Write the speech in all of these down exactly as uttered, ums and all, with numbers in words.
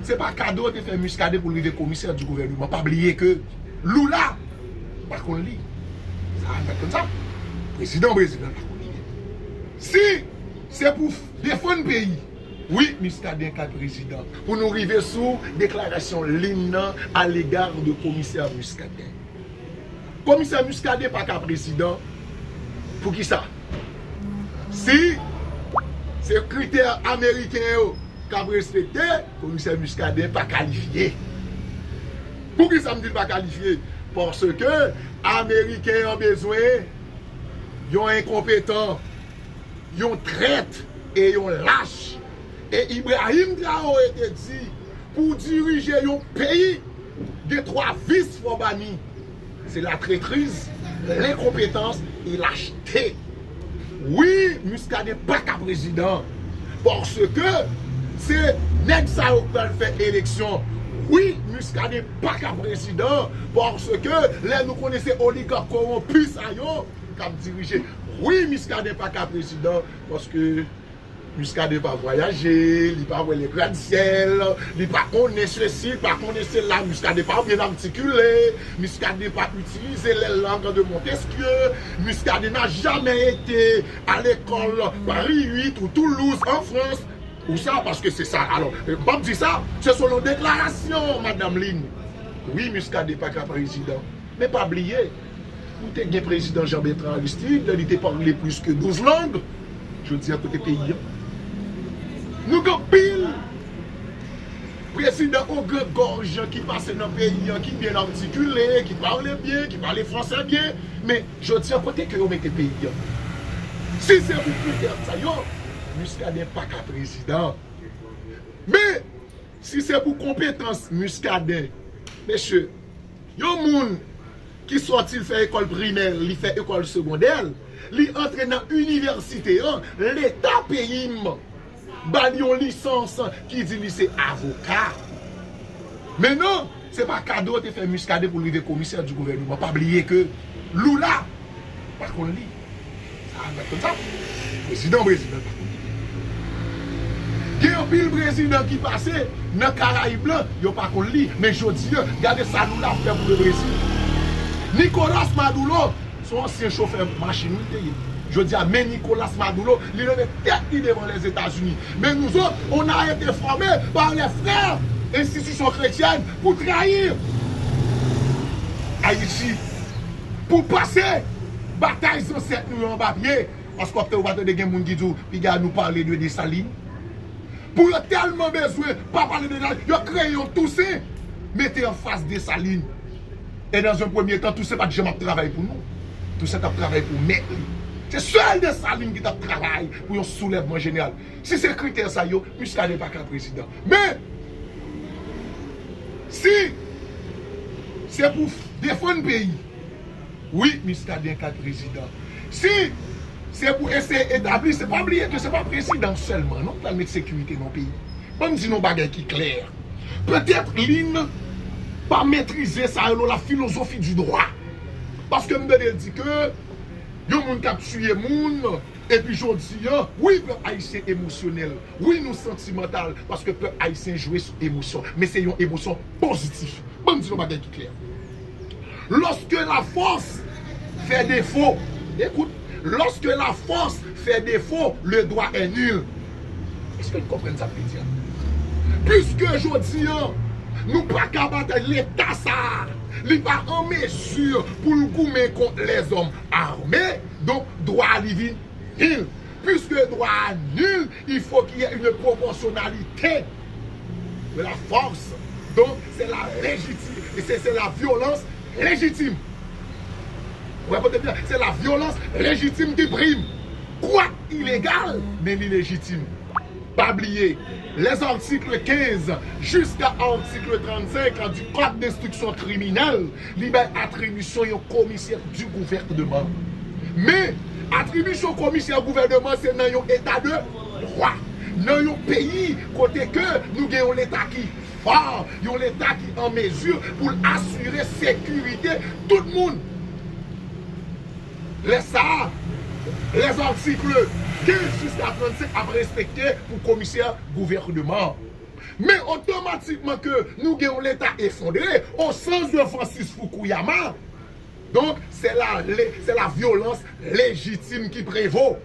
Se pa kado yo te fè Muscadin pou l rive komisè di gouvènman. Pa bliye ke Lula pa konn li. Sa, n pa konn sa. Prezidan Brezil la pa konn li. Si se pou defann peyi, wi, Muscadin ka prezidan. Pou nou rive sou deklarasyon Lynn nan à l'égard de komisè Muscadin. Komisè Muscadin pa ka prezidan. Poukisa? Si se kritè ameriken yo k ap respekte, komisè Muscadin pa kalifye. Poukisa m di l pa kalifye? Paske ameriken an bezwen yon enkonpetan, yon trèt e yon lach. E Ibrahim Traoré te di, pou dirije yon peyi, gen twa vis fò bani. Se la tretriz, lenkonpetans e lachte. Wi, Muscadin pa ka prezidan. Paske se nèg sa yo k pral fè eleksyon. Wi, Muscadin pa ka prezidan. Paske lè nou konnen se oligak kowonpi sa yo k ap dirije. Wi, Muscadin pa ka prezidan. Paske Muscadin pa vwayaje, li pa wè le gratte-ciel, li pa konnen sesi, li pa konnen sela. Muscadin pa byen atikile, Muscadin pa itilize les langues de Montesquieu, Muscadin n'a jamais été à l'école Paris huit ou Toulouse en France. Ou sa, paske se sa. Alò, m ap di sa, se selon deklarasyon Madanm Lynn. Wi, Muscadin pa ka prezidan. Men pa bliye, nou te gen prezidan Jean Bertrand Aristide, li te pale plis ke douz lang. Jodi a kote peyi an? Nou gen pil prezidan ogre gòj ki pase nan peyi an, ki byen atikile, ki pale byen, ki pale franse byen, men jodi a kote ke yo mete peyi an? Si se pou kritè sa yo, Muscadin pa ka prezidan. Men si se pou konpetans Muscadin, mesye, yon moun ki sòti, l fè ekòl primè, li fè ekòl segondè, li antre nan inivèsite an, leta peyi m ba li yon lisans ki di li se avoka. Men non, se pa kado yo te fè Muscadin pou l rive komisè di gouvènman. Pa bliye ke Lula pa konn li. Sa, n pa konn sa. Prezidan Brezil la pa konn li. Gen anpil prezidan ki pase nan Karayib lan, yo pa konn li. Men jodi a, gade sa Lula ap fè pou le Brezil. Nicolas Maduro, se yon ansyen chofè machin wi l te ye. Jodi a, men Nicolas Maduro, li leve tèt li devan Lèzetazini. Men nou zòt, on a été formé par les frères, enstitisyon kretyèn, pou trayi Ayiti, pou pase batay zansèt nou yo anba pye. Paske w ap tande, w pa tande gen moun ki di w, piga nou pale de Desalin. Pou yo tèlman bezwen pa pale de Desalin, yo kreye yon Tousen, mete anfas Desalin. E dans un premier temps, Tousen pa t janm ap travay pou nou. Tousen t ap travay pou mèt li. Se sèl Desalin ki t ap travay pou yon soulèvman jeneral. Si se kritè sa yo, Muscadin pa ka prezidan. Men, si se pou defann peyi, wi, Muscadin ka prezidan. Si se pou eseye etabli, se pa bliye ke se pa prezidan sèlman, non, k pral met sekirite nan peyi. Ban m di nou bagay ki klè. Petèt Lynn pa metrize sa yo rele la philosophie du droit. Paske m tande l di ke yon moun k ap tiye moun, epi jodi a, wi, pèp ayisyen emosyonèl. Wi, nou santimantal, paske pèp ayisyen jwe sou emosyon. Men se yon emosyon pozitif. Ban m di nou bagay ki klè. Lorsque la force fait défaut, écoute, lorsque la force fait défaut, le droit est nul. Èske n konprann sa m vle di a? Piske jodi a, nou pa ka batay Leta sa a, li pa an mezi pou l goumen kont lèzòm ame, donk dwa li vin nil. Puisque droit nul, il faut qu'il y ait une proportionnalité de la force. Donc, c'est la légitime, c'est, c'est la violence légitime. Vous comprenez bien? C'est la violence légitime qui prime. Quoique illégale, mais li légitime. Pa bliye, les articles quinze jusqu'à article trente-cinq du Code d'instruction criminelle, li bay atribisyon yon komisè di gouvènman. Men, atribisyon komisè gouvènman se nan yon eta de dwa. Nan yon peyi kote ke nou gen yon leta ki fò, yon leta ki an mezi pou l asire sekirite tout moun. Lè sa a, les articles quinze jusqu'à trente-cinq ap respekte pou komisè gouvènman. Men otomatikman ke nou gen yon leta efondre, au sens de Francis Fukuyama, donk, c'est la, c'est la violence légitime qui prévaut.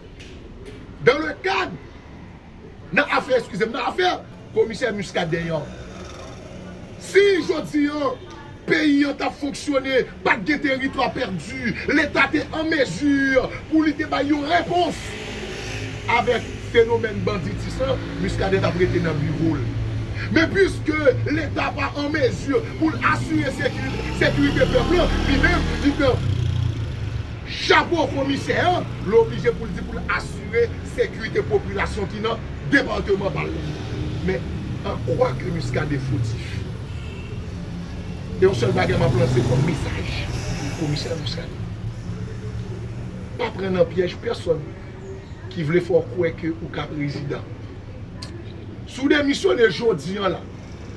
Dans le cadre, nan afè, eskize m, nan afè komisè Muscadin an, si jodi an, peyi an t ap fonksyone, pa t gen teritwa pèdi, Leta te an mezi pou li te bay yon repons avèk fenomèn banditis lan, Muscadin t ap rete nan biwo l. Men piske Leta pa an mezi pou l asire sekirite, sekirite pèp lan, li menm, li pran chapo komisè an, l oblije pou l di pou l asire sekirite popilasyon ki nan depatman pa l lan. Men, an kwa ke Muscadin fotif? E yon sèl bagay m ap lanse kòm mesaj pou komisè Muscadin. Pa pran nan pyèj pèsonn ki vle fè w kwè ke ou ka prezidan. Si w demisyone jodi an la,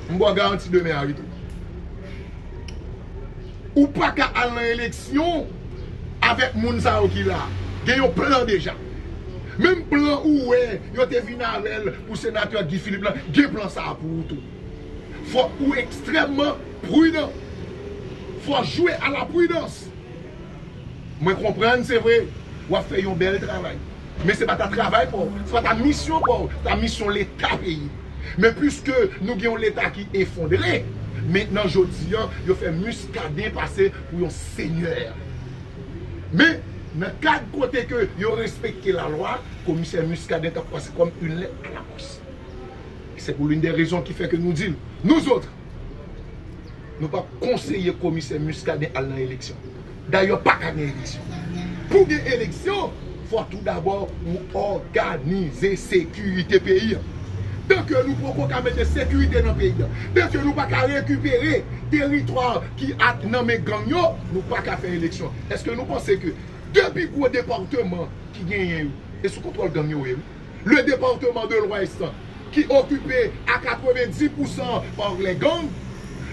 m ba w garanti demen a tou. Ou pa ka al nan eleksyon avèk moun sa yo ki la. Gen yon plan deja. Menm plan ou wè yo te vin avè l pou senatè Guy Philippe lan, gen plan sa a pou ou tou. Fò ou ekstrèmman pridan. Fò jwe a la pridans. Mwen konprann, se vre, w ap fè yon bèl travay. Men se pa ta travay pa w, se pa ta misyon pa w, ta misyon Leta peyi. Men piske nou gen yon Leta ki efondre, mentnan jodi an, yo fè Muscadin pase pou yon senyè. Men, nan kad kote ke yo respekte lalwa, komisè Muscadin t ap pase comme une lettre à la poste. C'est pour l'une des raisons qui fait que nou di l, nous autres, nou p ap konseye komisè Muscadin al nan eleksyon. Dayè, pa ka gen eleksyon. Pou gen eleksyon, fò tou dabò ou òganize sekirite peyi a. Tanke nou poko ka mete sekirite nan peyi a, tanke nou pa ka rekipere teritwa ki at nan men gang yo, nou pa ka fè eleksyon. Èske nou panse ke de pi gwo depatman ki genyen yo, e sou kontwòl gang yo ye wi. Le département de l'Ouest, ki okipe a katrevenndis pousan pa lè gang,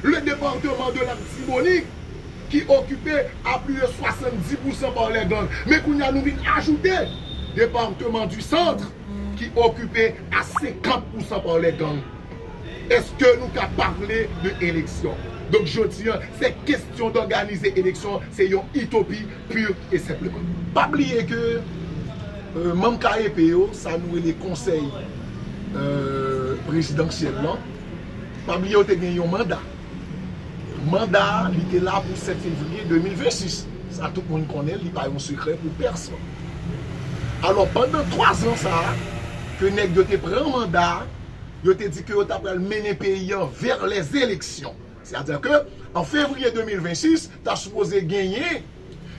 le département de l'Artibonite, ki okipe a plis de swasanndis pousan pa lè gang. Men kounye a nou vin ajoute département du Centre, ki okipe a senkant pousan pa lè gang. Èske nou ka pale de eleksyon? Donk, jodi an, se kesyon dòganize eleksyon, se yon itopi pur et simplement. Pa bliye ke, euh, manm K E P yo, sa nou rele konsèy, euh, prezidansyèl lan, pa bliye yo te gen yon manda. Manda a, li te la pou sèt fevriye de mil vennsis. Sa tout moun konnen, li pa yon sekrè pou pèsonn. Alò, pandan twa zan sa a, ke nèg yo te pran manda a, yo te di ke yo ta pral mennen peyi an vè lèzeleksyon. Sètadi ke, an fevriye de mil vennsis, ta sipoze genyen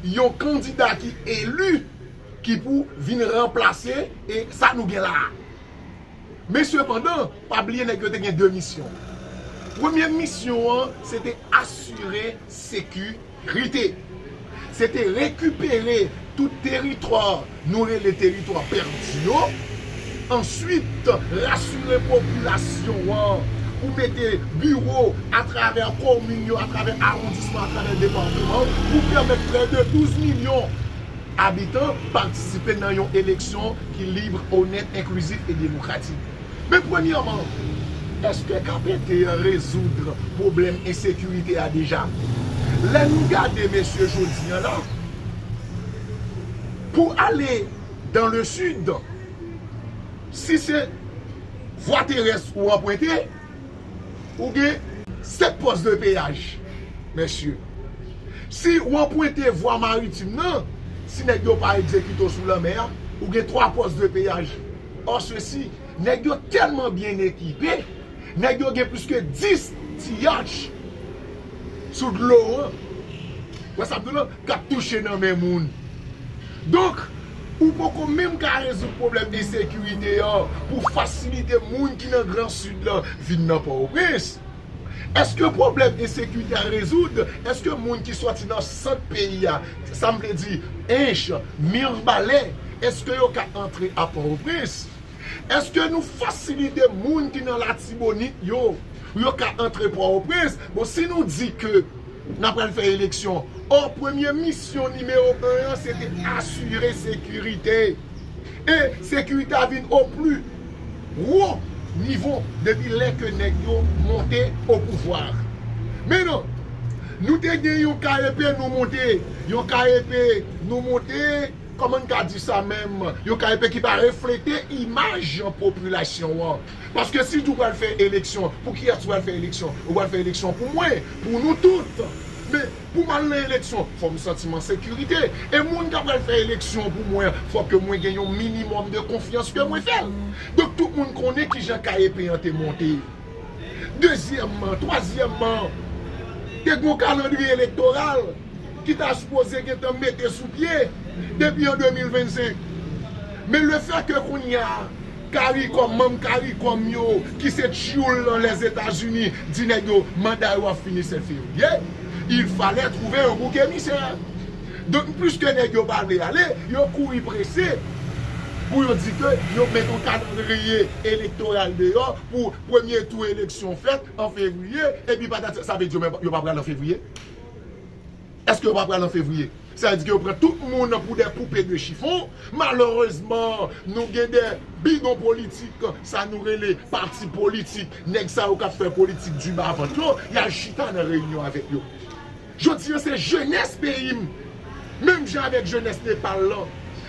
yon kandida ki eli ki pou vin ranplase e sa nou gen la a. Men sepandan, pa bliye nèg yo te gen de misyon. Premye misyon an, se te asire sekirite. Se te rekipere tout teritwa nou rele teritwa pèdi yo. Answit, rasire popilasyon an pou mete biwo atravè komin yo, atravè awondisman, atravè depatman, pou pèmèt prè de douz milyon abitan patisipe nan yon eleksyon ki lib, onèt, enklizif e demokratik. Men premyèman, èske K P T an rezoud pwoblèm ensekirite a deja? Lè nou gade, mesye, jodi an la, pou ale dans le sud, si se vwa terès ou anprente, ou gen sèt pòs de peyaj, mesye. Si ou anprente vwa maritim nan, si nèg yo pa egzekite w sou lanmè a, ou gen twa pòs de peyaj. Or ceci, nèg yo tèlman byen ekipe, nèg yo gen plis ke dis ti yacht sou dlo an. Wè sa m di w lan? K ap touche nan men moun. Donk, ou poko menm ka rezoud pwoblèm ensekirite an pou fasilite moun ki nan Gran Sid lan vin nan Pòtoprens. Èske pwoblèm ensekirite a rezoud? Èske moun ki sòti nan sant peyi a, sa m vle di, Ench, Mibalè, èske yo ka antre a Pòtoprens? Èske nou fasilite moun ki nan Latibonit yo, yo ka antre Pòtoprens? Bon, si nou di ke n ap pral fè eleksyon, or premye misyon nimewo en an, se te asire sekirite. E sekirite a vin o pli wo nivo depi lè ke nèg yo monte o pouvwa. Men non, nou te gen yon K E P nou monte, yon K E P nou monte, kòman n ka di sa menm, yon K E P ki pa reflete imaj popilasyon an. Paske si w pral fè eleksyon, pou kiyès ou pral fè eleksyon? Ou pral fè eleksyon pou mwen, pou nou tout. Men pou m al nan eleksyon, fò m santi m an sekirite. E moun k ap pral fè eleksyon pou mwen, fò ke mwen gen yon minimòm de konfyans ke mwen fè l. Donk tout moun konnen kijan K E P an te monte. Dezyèmman, twazyèmman, te gen yon kalandriye elektoral ki ta sipoze gentan mete sou pye depi an de mil vennsenk. Men lefètke kounye a, Caricom, manm Caricom yo, ki se tchoul nan Lèzetazini, di nèg yo manda yo ap fini sèt fevriye, il fallait trouver un bouc émissaire. Donk, pliske nèg yo pa vle ale, yo kouri prese pou yo di ke yo met yon kalandriye elektoral deyò pou premye tou eleksyon fèt an fevriye, epi patat, sa vle di yo pa pral an fevriye? Èske yo pa pral an fevriye? Sa vle di ke yo pran tout moun pou de poupe de chifon. Malerezman, nou gen de bidon politik, sa nou rele pati politik. Nèg sa yo k ap fè politik di ba vant yo, y al chita nan reyinyon avèk yo. Jodi a, se jenès peyi m, menm jan avèk jenès Nepal lan,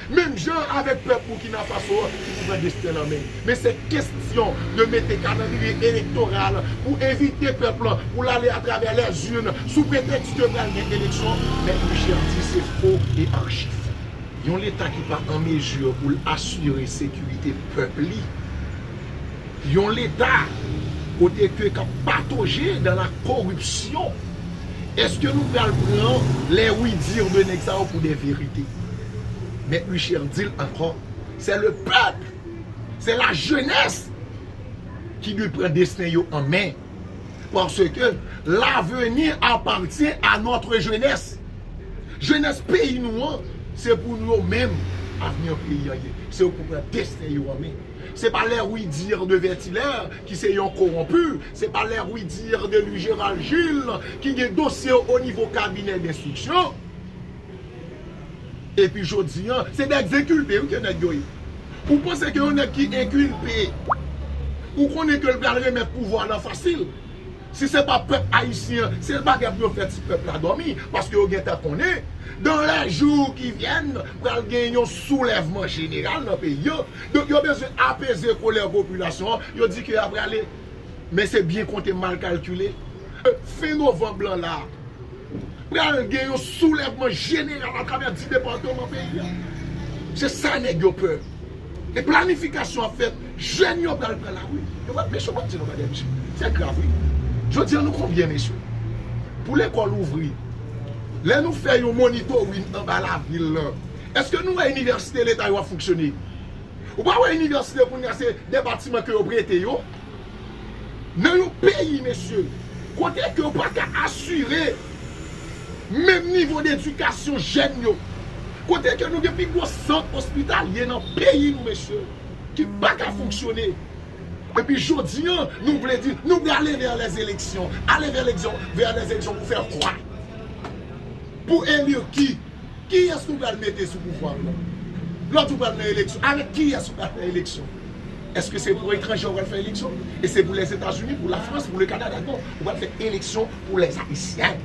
menm jan avèk pèp Burkina Faso an ki pou pran desten l an men. Men se kesyon de mete kalandriye elektoral pou envite pèp lan pou l ale atravè lèzin sou pretèks ke pral gen eleksyon. Mèt Michel di se fo e archi fo. Yon Leta ki pa an mezi pou l asire sekirite pèp li. Yon Leta kote ke k ap patoje dans la corruption. Èske nou pral pran les oui-dire de nèg sa yo pou de verite? Mèt Michel di l ankò, c'est le peuple, c'est la jeunesse qui doit pran desten yo an men. Parce que l'avenir appartient à notre jeunesse. Jenès peyi nou an, se pou nou yo menm avni peyi an ye. Se yo pou pran desten yo an men. Se pa les oui-dire de Vertilaire ki se yon kowonpi, se pa les oui-dire de Louis Gérald Gilles ki gen dosye yo o nivo kabinè denstriksyon. Epi jodi a, se dèz enkilpe wi ke nèg yo ye. Ou panse ke yon nèg ki enkilpe, ou konnen ke l pral remèt pouvwa la fasil? Si se pa pèp ayisyen an, se bagay pou yo fè ti pèp la dòmi, paske yo gentan konnen, dans les jours qui viennent, pral gen yon soulèvman jeneral nan peyi an. Donk yo bezwen apeze kolè popilasyon an, yo di ke y ap rale. Men se byen konte, mal kalkile. Fen novanm lan la, pral gen yon soulèvman jeneral atravè dis depatman peyi a. Se sa nèg yo pè. E planifikasyon ap fèt, jèn yo pral pran lari. Yo pral, mesye, w ap di nou bagay, mesye. Se grav, wi. Jodi a, nou konbyen, mesye? Pou lekòl ouvri, lè nou fè yon monitoring anba lavil lan, èske nou wè inivèsite leta yo ap fonksyone? Ou pa wè inivèsite kounye a se de batiman ke yo prete yo? Nan yon peyi, mesye, kote ke yo pa ka asire menm nivo de edikasyon jèn yo, kote ke nou gen pi gwo sant ospitalye nan peyi nou, mesye, ki pa ka fonksyone. Epi jodi a, nou vle di, nou vle ale vè lèzeleksyon. Ale vè lèzeleksyon, vè lèzeleksyon pou fè kwa? Pou eli ki? Kiyès nou pral mete sou pouvwa a la? Lòt ou pral nan eleksyon. Avèk kiyès ou pral fè eleksyon? Èske se pou etranje ou pral fè eleksyon? E se pou Lèzetazini, pou Lafrans, pou le Kanada? Non, ou pral fè eleksyon pou lèzayisyen.